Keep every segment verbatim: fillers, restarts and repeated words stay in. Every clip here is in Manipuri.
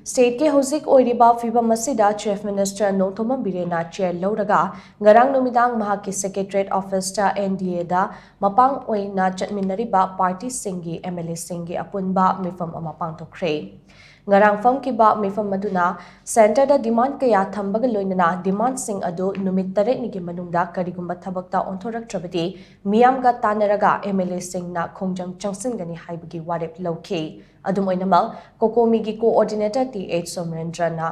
Stateꯀꯤ ꯍꯧꯖꯤꯛ ꯑꯣꯏꯔꯤꯕ ꯐꯤꯕꯝ ꯑꯁꯤꯗ Chief Minister ꯅꯣꯡꯊꯣꯝꯕꯝ ꯕꯤꯔꯦꯟꯅ chair ꯂꯧꯔꯒ ꯉꯔꯥꯡ ꯅꯨꯃꯤꯗꯥꯡ ꯃꯍꯥꯛꯀꯤ Secretariat Officeꯇ NDAꯗ ꯃꯄꯥꯡ ꯑꯣꯏꯅ ꯆꯠꯃꯤꯟꯅꯔꯤꯕ partyꯁꯤꯡꯒꯤ MLAꯁꯤꯡꯒꯤ ꯑꯄꯨꯟꯕ ꯃꯤꯐꯝ ꯑꯃ ꯄꯥꯡꯊꯣꯛꯈ꯭ꯔꯦ꯫ ꯉꯔꯥꯡ ꯐꯝꯈꯤꯕ ꯃꯤꯐꯝ ꯑꯗꯨꯅ centreꯗ demand ꯀꯌꯥ ꯊꯝꯕꯒ ꯂꯣꯏꯅꯅ demandꯁꯤꯡ ꯑꯗꯨ ꯅꯨꯃꯤꯠ ꯇꯔꯦꯠꯅꯤꯒꯤ ꯃꯅꯨꯡꯗ ꯀꯔꯤꯒꯨꯝꯕ ꯊꯕꯛꯇ ꯑꯣꯟꯊꯣꯔꯛꯇ꯭ꯔꯕꯗꯤ ꯃꯤꯌꯥꯝꯒ ꯇꯥꯟꯅꯔꯒ MLAꯁꯤꯡꯅ ꯈꯣꯡꯖꯪ ꯆꯪꯁꯤꯟꯒꯅꯤ ꯍꯥꯏꯕꯒꯤ ꯋꯥꯔꯦꯞ ꯂꯧꯈꯤ꯫ ꯑꯗꯨꯝ ꯑꯣꯏꯅꯃꯛ, COCOMIꯒꯤ coordinator Th ꯁꯣꯃꯦꯟꯗ꯭ꯔꯅ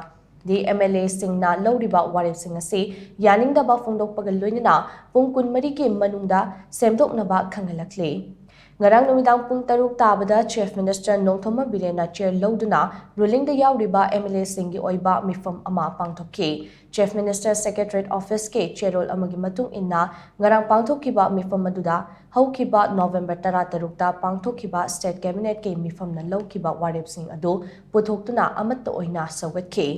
ꯗꯤ MLAꯁꯤꯡꯅ ꯂꯧꯔꯤꯕ ꯋꯥꯔꯦꯞꯁꯤꯡ ꯑꯁꯤ ꯌꯥꯅꯤꯡꯗꯕ ꯐꯣꯡꯗꯣꯛꯄꯒ ꯂꯣꯏꯅꯅ ꯄꯨꯡ ꯀꯨꯟꯃꯔꯤꯒꯤ ꯃꯅꯨꯡꯗ ꯁꯦꯝꯗꯣꯛꯅꯕ ꯈꯪꯍꯜꯂꯛꯂꯤ꯫ ꯉꯔꯥꯡ ꯅꯨꯃꯤꯗꯥꯡ ꯄꯨꯡ ꯇꯔꯨꯛ ꯇꯥꯕꯗ Chief Minister ꯅꯣꯡꯊꯣꯝꯕꯝ ꯕꯤꯔꯦꯟꯅ chair ꯂꯧꯗꯨꯅ rulingꯗ ꯌꯥꯎꯔꯤꯕ MLAꯁꯤꯡꯒꯤ ꯑꯣꯏꯕ ꯃꯤꯐꯝ ꯑꯃ ꯄꯥꯡꯊꯣꯛꯈꯤ꯫ Chief Minister Secretariat Officeꯀꯤ ꯆꯦꯔꯣꯜ ꯑꯃꯒꯤ ꯃꯇꯨꯡ ꯏꯟꯅ ꯉꯔꯥꯡ ꯄꯥꯡꯊꯣꯛꯈꯤꯕ ꯃꯤꯐꯝ ꯑꯗꯨꯗ ꯍꯧꯈꯤꯕ November ꯇꯔꯥꯇꯔꯨꯛꯇ ꯄꯥꯡꯊꯣꯛꯈꯤꯕ State Cabinetꯀꯤ ꯃꯤꯐꯝꯅ ꯂꯧꯈꯤꯕ ꯋꯥꯔꯦꯞꯁꯤꯡ ꯑꯗꯨ ꯄꯨꯊꯣꯛꯇꯨꯅ ꯑꯃꯠꯇ ꯑꯣꯏꯅ ꯁꯧꯒꯠꯈꯤ꯫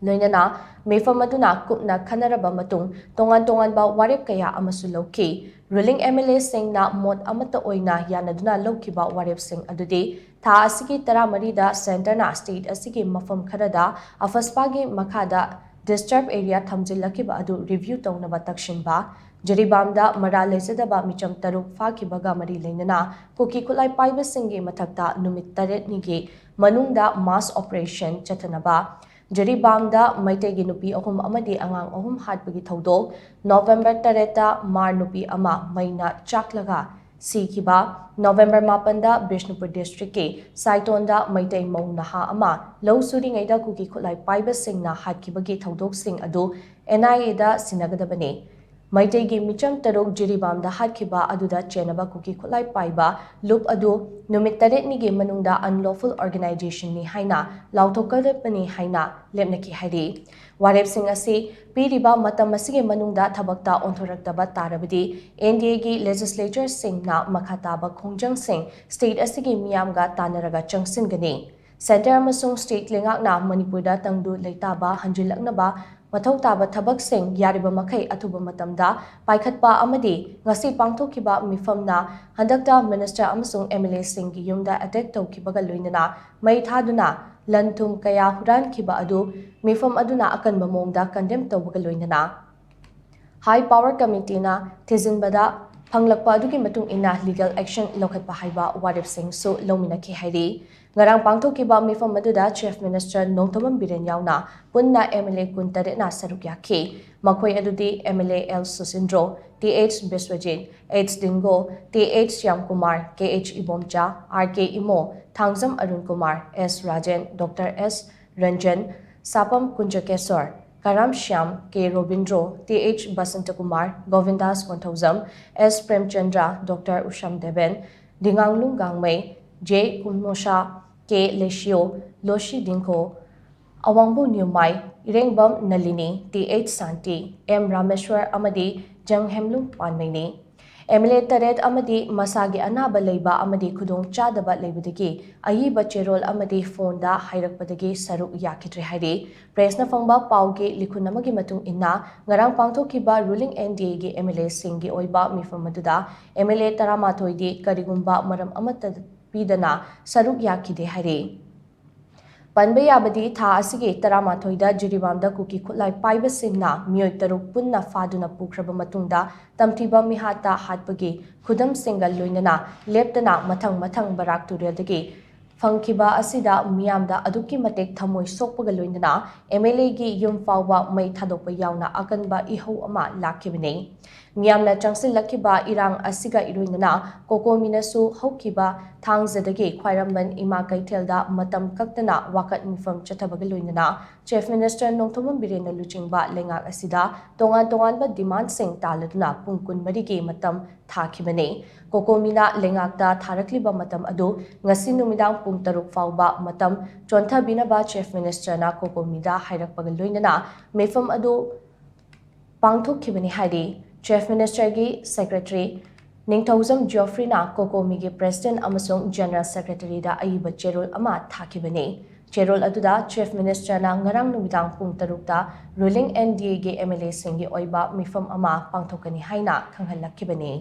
ꯂꯣꯏꯅꯅ ꯃꯤꯐꯝ ꯑꯗꯨꯅ ꯀꯨꯞꯅ ꯈꯟꯅꯔꯕ ꯃꯇꯨꯡ ꯇꯣꯉꯥꯟ ꯇꯣꯉꯥꯟꯕ ꯋꯥꯔꯦꯞ ꯀꯌꯥ ꯑꯃꯁꯨ ꯂꯧꯈꯤ꯫ Ruling MLAꯁꯤꯡꯅ ꯃꯣꯠ ꯑꯃꯠꯇ ꯑꯣꯏꯅ ꯌꯥꯅꯗꯨꯅ ꯂꯧꯈꯤꯕ ꯋꯥꯔꯦꯞꯁꯤꯡ ꯑꯗꯨꯗꯤ ꯊꯥ ꯑꯁꯤꯒꯤ ꯇꯔꯥꯃꯔꯤꯗ centreꯅ state ꯑꯁꯤꯒꯤ ꯃꯐꯝ ꯈꯔꯗ AFSPAꯒꯤ ꯃꯈꯥꯗ disturb area ꯊꯝꯖꯤꯜꯂꯛꯈꯤꯕ ꯑꯗꯨ review ꯇꯧꯅꯕ ꯇꯛꯁꯤꯟꯕ, ꯖꯤꯔꯤꯕꯥꯝꯗ ꯃꯔꯥꯜ ꯂꯩꯖꯗꯕ ꯃꯤꯆꯝ ꯇꯔꯨꯛ ꯐꯥꯈꯤꯕꯒ ꯃꯔꯤ ꯂꯩꯅꯅ ꯀꯨꯀꯤ ꯈꯨꯠꯂꯥꯏ ꯄꯥꯏꯕꯁꯤꯡꯒꯤ ꯃꯊꯛꯇ ꯅꯨꯃꯤꯠ ꯇꯔꯦꯠꯅꯤꯒꯤ ꯃꯅꯨꯡꯗ mass operation ꯆꯠꯊꯅꯕ, ꯖꯤꯔꯤꯕꯥꯝꯗ ꯃꯩꯇꯩꯒꯤ ꯅꯨꯄꯤ ꯑꯍꯨꯝ ꯑꯃꯗꯤ ꯑꯉꯥꯡ ꯑꯍꯨꯝ ꯍꯥꯠꯄꯒꯤ ꯊꯧꯗꯣꯛ, November ꯇꯔꯦꯠꯇ ꯃꯥꯔ ꯅꯨꯄꯤ ꯑꯃ ꯃꯩꯅ ꯆꯥꯛꯂꯒ ꯁꯤꯈꯤꯕ, November ꯃꯥꯄꯟꯗ ꯕꯤꯁꯅꯨꯄꯨꯔ districtꯀꯤ ꯁꯥꯏꯇꯣꯟꯗ ꯃꯩꯇꯩ ꯃꯧ ꯅꯍꯥ ꯑꯃ ꯂꯧ ꯁꯨꯔꯤꯉꯩꯗ ꯀꯨꯀꯤ ꯈꯨꯠꯂꯥꯏ ꯄꯥꯏꯕꯁꯤꯡꯅ ꯍꯥꯠꯈꯤꯕꯒꯤ ꯊꯧꯗꯣꯛꯁꯤꯡ ꯑꯗꯨ NIAꯗ ꯁꯤꯟꯅꯒꯗꯕꯅꯤ꯫ ꯃꯩꯇꯩꯒꯤ ꯃꯤꯆꯝ ꯇꯔꯨꯛ ꯖꯤꯔꯤꯕꯥꯝꯗ ꯍꯥꯠꯈꯤꯕ ꯑꯗꯨꯗ ꯆꯦꯟꯅꯕ ꯀꯨꯀꯤ ꯈꯨꯠꯂꯥꯏ ꯄꯥꯏꯕ ꯂꯨꯞ ꯑꯗꯨ ꯅꯨꯃꯤꯠ ꯇꯔꯦꯠꯅꯤꯒꯤ ꯃꯅꯨꯡꯗ unlawful organizationꯅꯤ ꯍꯥꯏꯅ ꯂꯥꯎꯊꯣꯛꯀꯗꯕꯅꯤ ꯍꯥꯏꯅ ꯂꯦꯞꯅꯈꯤ ꯍꯥꯏꯔꯤ꯫ ꯋꯥꯔꯦꯞꯁꯤꯡ ꯑꯁꯤ ꯄꯤꯔꯤꯕ ꯃꯇꯝ ꯑꯁꯤꯒꯤ ꯃꯅꯨꯡꯗ ꯊꯕꯛꯇ ꯑꯣꯟꯊꯣꯔꯛꯇꯕ ꯇꯥꯔꯕꯗꯤ NDAꯒꯤ legislatureꯁꯤꯡꯅ ꯃꯈꯥ ꯇꯥꯕ ꯈꯣꯡꯖꯪꯁꯤꯡ state ꯑꯁꯤꯒꯤ ꯃꯤꯌꯥꯝꯒ ꯇꯥꯟꯅꯔꯒ ꯆꯪꯁꯤꯟꯒꯅꯤ꯫ Centre ꯑꯃꯁꯨꯡ state ꯂꯩꯉꯥꯛꯅ ꯃꯅꯤꯄꯨꯔꯗ ꯇꯪꯗꯨ ꯂꯩꯇꯥꯕ ꯍꯟꯖꯤꯜꯂꯛꯅꯕ ꯃꯊꯧ ꯇꯥꯕ ꯊꯕꯛꯁꯤꯡ ꯌꯥꯔꯤꯕ ꯃꯈꯩ ꯑꯊꯨꯕ ꯃꯇꯝꯗ ꯄꯥꯏꯈꯠꯄ ꯑꯃꯗꯤ ꯉꯁꯤ ꯄꯥꯡꯊꯣꯛꯈꯤꯕ ꯃꯤꯐꯝꯅ ꯍꯟꯗꯛꯇ minister ꯑꯃꯁꯨꯡ MLAꯁꯤꯡꯒꯤ ꯌꯨꯝꯗ attack ꯇꯧꯈꯤꯕꯒ ꯂꯣꯏꯅꯅ ꯃꯩ ꯊꯥꯗꯨꯅ ꯂꯟ ꯊꯨꯝ ꯀꯌꯥ ꯍꯨꯔꯥꯟꯈꯤꯕ ꯑꯗꯨ ꯃꯤꯐꯝ ꯑꯗꯨꯅ ꯑꯀꯟꯕ ꯃꯑꯣꯡꯗ ꯀꯟꯗꯦꯝ ꯇꯧꯕꯒ ꯂꯣꯏꯅꯅ ꯍꯥꯏ ꯄꯥꯋꯔ ꯀꯃꯤꯇꯤꯅ ꯊꯤꯖꯤꯟꯕꯗ ꯐꯪꯂꯛꯄ ꯑꯗꯨꯒꯤ ꯃꯇꯨꯡ ꯏꯟꯅ ꯂꯤꯒꯦꯜ ꯑꯦꯛꯁꯟ ꯂꯧꯈꯠꯄ ꯍꯥꯏꯕ ꯋꯥꯔꯦꯞꯁꯤꯡꯁꯨ ꯂꯧꯃꯤꯟꯅꯈꯤ ꯍꯥꯏꯔꯤ꯫ ꯉꯔꯥꯡ ꯄꯥꯡꯊꯣꯛꯈꯤꯕ ꯃꯤꯐꯝ ꯑꯗꯨꯗ ꯆꯤꯐ ꯃꯤꯅꯤꯁꯇꯔ ꯅꯣꯡꯊꯣꯝꯕꯝ ꯕꯤꯔꯦꯟ ꯌꯥꯎꯅ ꯄꯨꯟꯅ ꯑꯦꯝ ꯑꯦꯜ ꯑꯦ ꯀꯨꯟꯇꯔꯦꯠꯅ ꯁꯔꯨꯛ ꯌꯥꯈꯤ꯫ ꯃꯈꯣꯏ ꯑꯗꯨꯗꯤ M L A L Susindro, T H Biswajit, H Dingo, T H Shyamkumar, K H Ibomcha, R K Imo, Thangjam Arun Kumar, S Rajen, doctor S Ranjan, Sapam Kunjakesor, Karam Shyam, K Robindro, T H Basantakumar, Govindas Konthoujam, S Premchandra, doctor Usham Deben, Dinganglung Gangmei, J Kumosha, K Leshiyo, Losii Dikho, Awangbow Newmai, Irengbam Nalini, T H Shanti, M Rameshwar ꯑꯃꯗꯤ ꯖꯪꯍꯦꯝꯂꯨꯡ ꯄꯥꯟꯃꯩꯅꯤ꯫ ꯑꯦꯝ ꯑꯦꯜ ꯑꯦ ꯇꯔꯦꯠ ꯑꯃꯗꯤ ꯃꯁꯥꯒꯤ ꯑꯅꯥꯕ ꯂꯩꯕ ꯑꯃꯗꯤ ꯈꯨꯗꯣꯡ ꯆꯥꯗꯕ ꯂꯩꯕꯗꯒꯤ ꯑꯏꯕ ꯆꯦꯔꯣꯜ ꯑꯃꯗꯤ ꯐꯣꯟꯗ ꯍꯥꯏꯔꯛꯄꯗꯒꯤ ꯁꯔꯨꯛ ꯌꯥꯈꯤꯗ꯭ꯔꯦ ꯍꯥꯏꯔꯤ꯫ ꯄ꯭ꯔꯦꯁꯅ ꯐꯪꯕ ꯄꯥꯎꯒꯤ ꯂꯤꯈꯨꯟ ꯑꯃꯒꯤ ꯃꯇꯨꯡ ꯏꯟꯅ, ꯉꯔꯥꯡ ꯄꯥꯡꯊꯣꯛꯈꯤꯕ ꯔꯨꯂꯤꯡ ꯑꯦꯟ ꯗꯤ ꯑꯦꯒꯤ ꯑꯦꯝ ꯑꯦꯜ ꯑꯦꯁꯤꯡꯒꯤ ꯑꯣꯏꯕ ꯃꯤꯐꯝ ꯑꯗꯨꯗ ꯑꯦꯝ ꯑꯦꯜ ꯑꯦ ꯇꯔꯥꯃꯥꯊꯣꯏꯗꯤ ꯀꯔꯤꯒꯨꯝꯕ ꯃꯔꯝ ꯑꯃꯠꯇ ꯄꯤꯗꯅ ꯁꯔꯨꯛ ꯌꯥꯈꯤꯗꯦ ꯍꯥꯏꯔꯤ꯫ ꯄꯟꯕ ꯌꯥꯕꯗꯤ, ꯊꯥ ꯑꯁꯤꯒꯤ ꯇꯔꯥꯃꯥꯊꯣꯏꯗ ꯖꯤꯔꯤꯕꯥꯝꯗ ꯀꯨꯀꯤ ꯈꯨꯠꯂꯥꯏ ꯄꯥꯏꯕꯁꯤꯡꯅ ꯃꯤꯑꯣꯏ ꯇꯔꯨꯛ ꯄꯨꯟꯅ ꯐꯥꯗꯨꯅ ꯄꯨꯈ꯭ꯔꯕ ꯃꯇꯨꯡꯗ, ꯇꯝꯊꯤꯕ ꯃꯤꯍꯥꯠꯇ ꯍꯥꯠꯄꯒꯤ ꯈꯨꯗꯝꯁꯤꯡꯒ ꯂꯣꯏꯅꯅ ꯂꯦꯞꯇꯅ ꯃꯊꯪ ꯃꯊꯪ ꯕꯔꯥꯛ ꯇꯨꯔꯦꯜꯗꯒꯤ ꯐꯪꯈꯤꯕ ꯑꯁꯤꯗ ꯃꯤꯌꯥꯝꯗ ꯑꯗꯨꯛꯀꯤ ꯃꯇꯤꯛ ꯊꯃꯣꯏ ꯁꯣꯛꯄꯒ ꯂꯣꯏꯅꯅ ꯑꯦꯝ ꯑꯦꯜ ꯑꯦꯒꯤ ꯌꯨꯝ ꯐꯥꯎꯕ ꯃꯩ ꯊꯥꯗꯣꯛꯄ ꯌꯥꯎꯅ ꯑꯀꯟꯕ ꯏꯍꯧ ꯑꯃ ꯂꯥꯛꯈꯤꯕꯅꯤ꯫ ꯃꯤꯌꯥꯝꯅ ꯆꯪꯁꯤꯜꯂꯛꯈꯤꯕ ꯏꯔꯥꯡ ꯑꯁꯤꯒ ꯏꯔꯣꯏꯅꯅ ꯀꯣꯀꯣꯃꯤꯅꯁꯨ ꯍꯧꯈꯤꯕ ꯊꯥꯡꯖꯗꯒꯤ ꯈ꯭ꯋꯥꯏꯔꯝꯕꯟ ꯏꯃꯥ ꯀꯩꯊꯦꯜꯗ ꯃꯇꯝ ꯀꯛꯇꯅ ꯋꯥꯀꯠ ꯃꯤꯐꯝ ꯆꯠꯊꯕꯒ ꯂꯣꯏꯅꯅ ꯆꯤꯐ ꯃꯤꯅꯤꯁꯇꯔ ꯅꯣꯡꯊꯣꯝꯕꯝ ꯕꯤꯔꯦꯟꯅ ꯂꯨꯆꯤꯡꯕ ꯂꯩꯉꯥꯛ ꯑꯁꯤꯗ ꯇꯣꯉꯥꯟ ꯇꯣꯉꯥꯟꯕ ꯗꯤꯃꯥꯟꯁꯤꯡ ꯇꯥꯜꯂꯗꯨꯅ ꯄꯨꯡ ꯀꯨꯟꯃꯔꯤꯒꯤ ꯃꯇꯝ ꯊꯥꯈꯤꯕꯅꯤ꯫ ꯀꯣꯀꯣꯃꯤꯅ ꯂꯩꯉꯥꯛꯇ ꯊꯥꯔꯛꯂꯤꯕ ꯃꯇꯝ ꯑꯗꯨ ꯉꯁꯤ ꯅꯨꯃꯤꯗꯥꯡ ꯄꯨꯡ ꯇꯔꯨꯛ ꯐꯥꯎꯕ ꯃꯇꯝ ꯆꯣꯟꯊꯕꯤꯅꯕ ꯆꯤꯐ ꯃꯤꯅꯤꯁꯇꯔꯅ ꯀꯣꯀꯣꯃꯤꯗ ꯍꯥꯏꯔꯛꯄꯒ ꯂꯣꯏꯅꯅ ꯃꯤꯐꯝ ꯑꯗꯨ ꯄꯥꯡꯊꯣꯛꯈꯤꯕꯅꯤ ꯍꯥꯏꯔꯤ꯫ ꯆꯤꯐ ꯃꯤꯅꯤꯁꯇꯔꯒꯤ ꯁꯦꯀ꯭ꯔꯦꯇꯔꯤ ꯅꯤꯡꯊꯧꯖꯝ ꯖꯤꯑꯣꯐ꯭ꯔꯤꯅ ꯀꯣꯀꯣꯃꯤꯒꯤ ꯄ꯭ꯔꯦꯁꯤꯗꯦꯟꯠ ꯑꯃꯁꯨꯡ ꯖꯦꯅꯔꯦꯜ ꯁꯦꯀ꯭ꯔꯦꯇꯔꯤꯗ ꯑꯏꯕ ꯆꯦꯔꯣꯜ ꯑꯃ ꯊꯥꯈꯤꯕꯅꯤ꯫ ꯆꯦꯔꯣꯜ ꯑꯗꯨꯗ ꯆꯤꯐ ꯃꯤꯅꯤꯁꯇꯔꯅ ꯉꯔꯥꯡ ꯅꯨꯃꯤꯗꯥꯡ ꯄꯨꯡ ꯇꯔꯨꯛꯇ ꯔꯨꯂꯤꯡ ꯑꯦꯟ ꯗꯤ ꯑꯦꯒꯤ ꯑꯦꯝ ꯑꯦꯜ ꯑꯦꯁꯤꯡꯒꯤ ꯑꯣꯏꯕ ꯃꯤꯐꯝ ꯑꯃ ꯄꯥꯡꯊꯣꯛꯀꯅꯤ ꯍꯥꯏꯅ ꯈꯪꯍꯜꯂꯛꯈꯤꯕꯅꯤ꯫